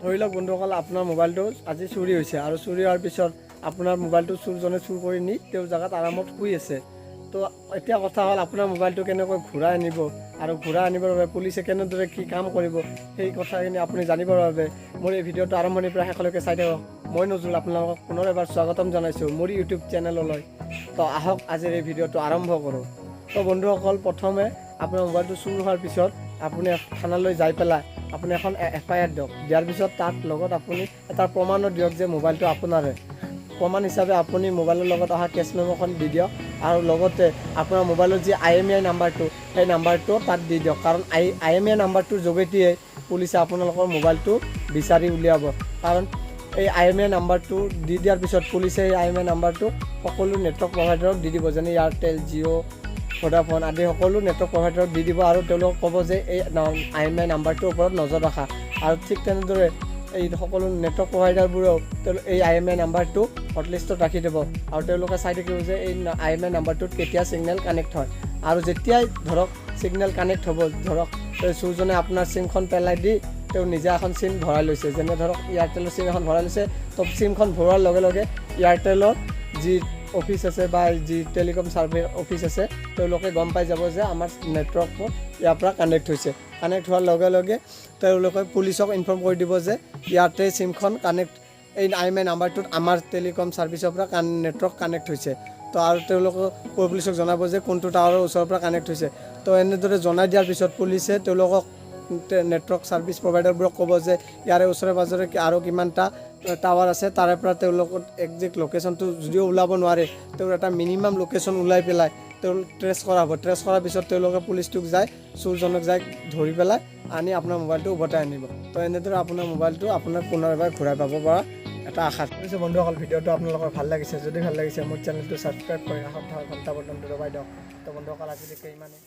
ধৰি লওক বন্ধুসকল, আপোনাৰ মোবাইলটো আজি চুৰি হৈছে আৰু চুৰি হোৱাৰ পিছত আপোনাৰ মোবাইলটো চুৰজনে চুৰ কৰি নি তেওঁৰ জেগাত আৰামত শুই আছে। তো এতিয়া কথা হ'ল, আপোনাৰ মোবাইলটো কেনেকৈ ঘূৰাই আনিব আৰু ঘূৰাই আনিবৰ বাবে পুলিচে কেনেদৰে কি কাম কৰিব, সেই কথাখিনি আপুনি জানিবৰ বাবে মোৰ এই ভিডিঅ'টো আৰম্ভণিৰ পৰা শেষলৈকে চাই থাকক। মই নজৰুল, আপোনালোকক পুনৰ এবাৰ স্বাগতম জনাইছোঁ মোৰ ইউটিউব চেনেললৈ। তো আহক, আজিৰ এই ভিডিঅ'টো আৰম্ভ কৰোঁ। তো বন্ধুসকল, প্ৰথমে আপোনাৰ মোবাইলটো চুৰ হোৱাৰ পিছত আপুনি থানালৈ যাই পেলাই আপুনি এখন এফআইআৰ দিয়ক। দিয়াৰ পিছত তাত লগত আপুনি এটা প্ৰমাণো দিয়ক যে মোবাইলটো আপোনাৰে। প্ৰমাণ হিচাপে আপুনি মোবাইলৰ লগত অহা কেছ মেম'খন দি দিয়ক আৰু লগতে আপোনাৰ মোবাইলৰ যি আইএমইআই নাম্বাৰটো, সেই নাম্বাৰটো তাত দি দিয়ক। কাৰণ আইএমইআই নাম্বাৰটোৰ যোগেদিয়ে পুলিচে আপোনালোকৰ মোবাইলটো বিচাৰি উলিয়াব। কাৰণ এই আইএমইআই নাম্বাৰটো দি দিয়াৰ পিছত পুলিচে এই আইএমইআই নাম্বাৰটো সকলো নেটৱৰ্ক প্ৰভাইডাৰক দি দিব, যেনে এয়াৰটেল, জিঅ', ভোডাফোন আদি সকলো নেটৱৰ্ক প্ৰভাইডাৰক দি দিব আৰু তেওঁলোকক ক'ব যে এই আইএমইআই নাম্বাৰটোৰ ওপৰত নজৰ ৰাখা। আৰু ঠিক তেনেদৰে এই সকলো নেটৱৰ্ক প্ৰভাইডাৰবোৰেও তেওঁলোক এই আইএমইআই নাম্বাৰটো হটলিষ্টত ৰাখি দিব আৰু তেওঁলোকে চাই থাকিব যে এই আইএমইআই নাম্বাৰটোত কেতিয়া ছিগনেল কানেক্ট হয়। আৰু যেতিয়াই ধৰক ছিগনেল কানেক্ট হ'ব, ধৰক এই চুৰজনে আপোনাৰ চিমখন পেলাই দি তেওঁ নিজে এখন চিম ভৰাই লৈছে, যেনে ধৰক এয়াৰটেলৰ চিম এখন ভৰাই লৈছে। তো চিমখন ভৰোৱাৰ লগে লগে এয়াৰটেলৰ যি অফিচ আছে বা যি টেলিকম ছাৰ্ভিচ অফিচ আছে, তেওঁলোকে গম পাই যাব যে আমাৰ নেটৱৰ্কটো ইয়াৰ পৰা কানেক্ট হৈছে। কানেক্ট হোৱাৰ লগে লগে তেওঁলোকে পুলিচক ইনফৰ্ম কৰি দিব যে ইয়াতে চিমখন কানেক্ট, এই আইএমইআই নাম্বাৰটোত আমাৰ টেলিকম ছাৰ্ভিচৰ পৰা নেটৱৰ্ক কানেক্ট হৈছে। তো আৰু তেওঁলোকক পুলিচক জনাব যে কোনটো টাৱাৰৰ ওচৰৰ পৰা কানেক্ট হৈছে। তো এনেদৰে জনাই দিয়াৰ পিছত পুলিচে তেওঁলোকক নেটৱৰ্ক ছাৰ্ভিচ প্ৰভাইডাৰবোৰক ক'ব যে ইয়াৰে ওচৰে পাঁজৰে আৰু কিমানটা টাৱাৰ আছে। তাৰে পৰা তেওঁলোকৰ একজেক্ট লোকেশ্যনটো যদিও ওলাব নোৱাৰে, তেওঁৰ এটা মিনিমাম লোকেশ্যন ওলাই পেলাই তেওঁ ট্ৰেছ কৰা হ'ব। ট্ৰেছ কৰাৰ পিছত তেওঁলোকে পুলিচটোক যায় চোৰজনক যায় ধৰি পেলাই আনি আপোনাৰ মোবাইলটো উভতাই আনিব। তো এনেদৰে আপোনাৰ মোবাইলটো আপোনাৰ পুনৰ এবাৰ ঘূৰাই পাব পৰা এটা আশা কৰিছোঁ। বন্ধুসকল, ভিডিঅ'টো আপোনালোকৰ ভাল লাগিছে? যদি ভাল লাগিছে, মোৰ চেনেলটো ছাবস্ক্ৰাইব কৰি কাষত থকা ঘণ্টা বটনটো দবাই দিয়ক। তো বন্ধুসকল, আজিলৈকে ইমানেই।